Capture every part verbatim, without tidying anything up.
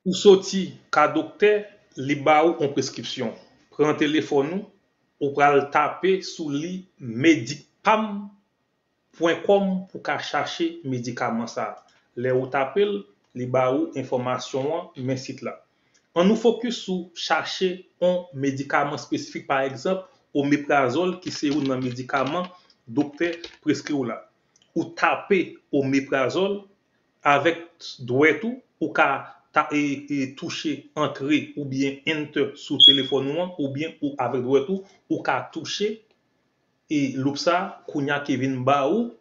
Ou soti ka doktè, li ba ou yon preskripsyon. Pran telefòn ou, ou pral tape sou li medicpam pwen kòm pou ka chache medikaman sa a. Lè ou tape l, li ba ou enfòmasyon an, men sit la. An nou fokis sou chache yon medikaman espesifik, pa egzanp, omeprazòl, ki se youn nan medikaman doktè preskri w la. Ou tape omeprazòl, avèk dwèt ou, ou ka ta, e, e, touche antre oubyen enter sou telefòn ou an, oubyen ou avèk dwèt ou, ou ka touche e loup sa, kounye a ki vin ba ou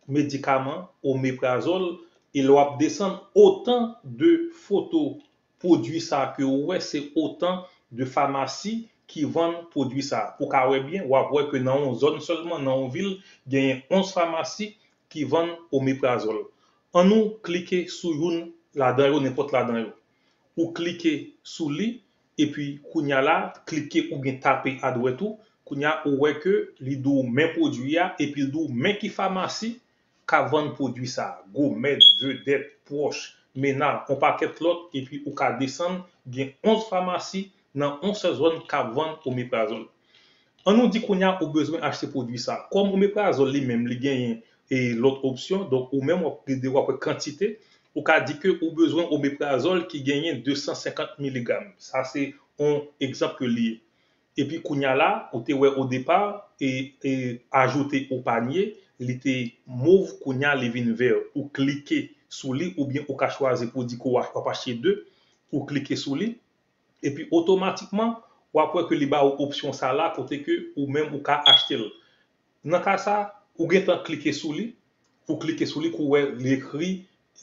medikaman omeprazòl, e lè w ap desann, otan de foto pwodui sa ke ou wè, se otan de famasi ki vann pwodui sa. Pou w ka wè byen, w ap wè ke nan yon zòn sèlman, nan yon vil, genyen onz famasi ki vann omeprazòl. An nou klike sou youn ladan yo, nenpòt ladan yo. Ou klike sou li, epi kounye a la, klike oubyen tape adwèt ou. Kounye a, ou wè ke li di w men pwodui a, epi l di w men ki famasi k ap vann pwodui sa a. Gomèd, Vedèt, Pwòch, Mena, yon pakèt lòt, epi ou ka desann, gen onz famasi nan yon sèl zòn k ap vann omeprazòl. An nou di kounye a ou bezwen achte pwodui sa. Kòm omeprazòl li menm, li genyen e lòt opsyon, donk ou menm w ap gade, w ap wè kantite, ou ka di ke ou bezwen omeprazòl ki genyen de san senkant miligram. Sa se yon egzanp ke li ye. Epi kounye a la, ou te wè o depa, e, e ajoute o panye, li te mov, kounye a li vin vè. Ou klike sou li, oubyen ou ka chwazi pwodui ke w ap achte de, ou klike sou li, epi otomatikman, w ap wè ke li ba ou opsyon sa la, kote ke ou menm ou ka achte l. Nan ka sa, ou gentan klike sou li, ou klike sou li, kou wè li ekri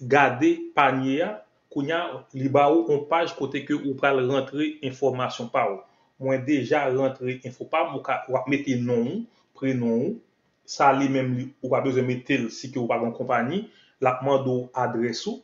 gade panye a, kounye a, li ba ou yon paj kote ke ou pral rantre enfòmasyon pa ou. Mwen deja rantre enfo pa m, ou ka, w ap mete non ou, prenon ou, sa li menm li, ou pa bezwen mete l si ke ou pa gen konpayi, l ap mande w adrès ou,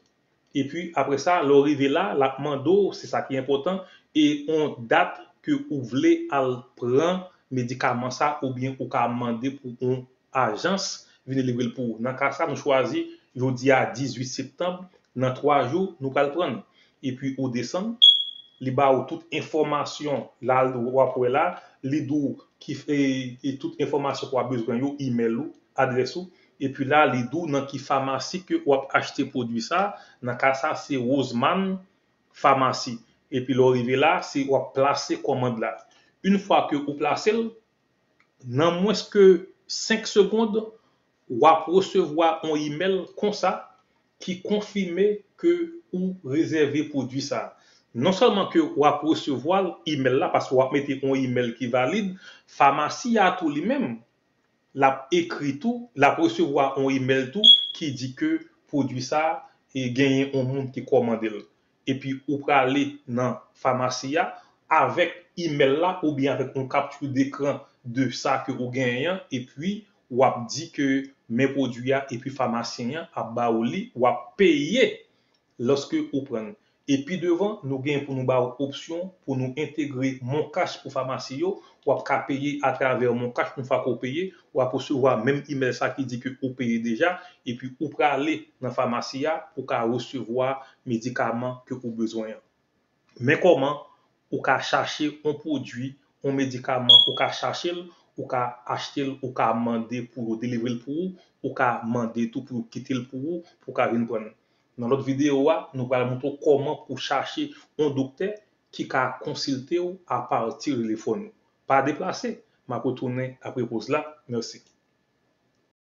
epi apre sa, lè w rive la, l ap mande w, se sa ki enpòtan, e yon dat ke ou vle al pran medikaman sa, oubyen ou ka mande pou yon ajans vin delivre l pou ou. Nan ka sa, nou chwazi jodi a dizuit septanm, nan twa jou, nou pral pran l. Epi ou desann, li ba ou tout enfòmasyon, la w ap wè la, li di w ki, e, e tout enfòmasyon ke w ap bezwen yo, imèl ou, adrès ou, epi la, li di w nan ki famasi ke w ap achte pwodui sa, nan ka sa, se Rosemond Famasi. Epi lè w rive la, se w ap plase kòmand la. Yon fwa ke ou plase l, nan mwens ke senk segonn, w ap resevwa yon imèl konsa ki konfime ke ou rezève pwodui sa. Non sèlman ke w ap resevwa l, imèl la, paske w ap mete yon imèl ki valid, famasi a tou li menm, l ap ekri tou, l ap resevwa yon imèl tou ki di ke pwodui sa, e, genyen yon moun ki kòmande l. Epi ou prale nan famasi a avèk imèl la oubyen avèk yon kapti dekran de sa ke ou genyen an, epi w ap di ke men pwodui a, epi famasyen an ap ba ou li, w ap peye lòske ou pran l. E pi devan, nou gen pou nou ba ou opsyon pou nou entegre MonCash pou famasi yo. W ap ka peye atravè MonCash. Yon fwa ke w peye, w ap resevwa menm imèl sa ki di ke ou peye deja, epi ou prale nan famasi a pou w ka resevwa medikaman ke ou bezwen an. Men kòman ou ka chache yon pwodui, yon medikaman, ou ka chache l, ou ka achte l, ou ka mande pou yo delivre l pou ou, ou ka mande tou pou yo kite l pou ou, pou w ka vin pran l. Nan lòt videyo a, nou pral montre w kòman pou w chache yon doktè ki ka konsilte w apati telefòn ou. Pa deplase, m ap retounen apre poz la. Mèsi.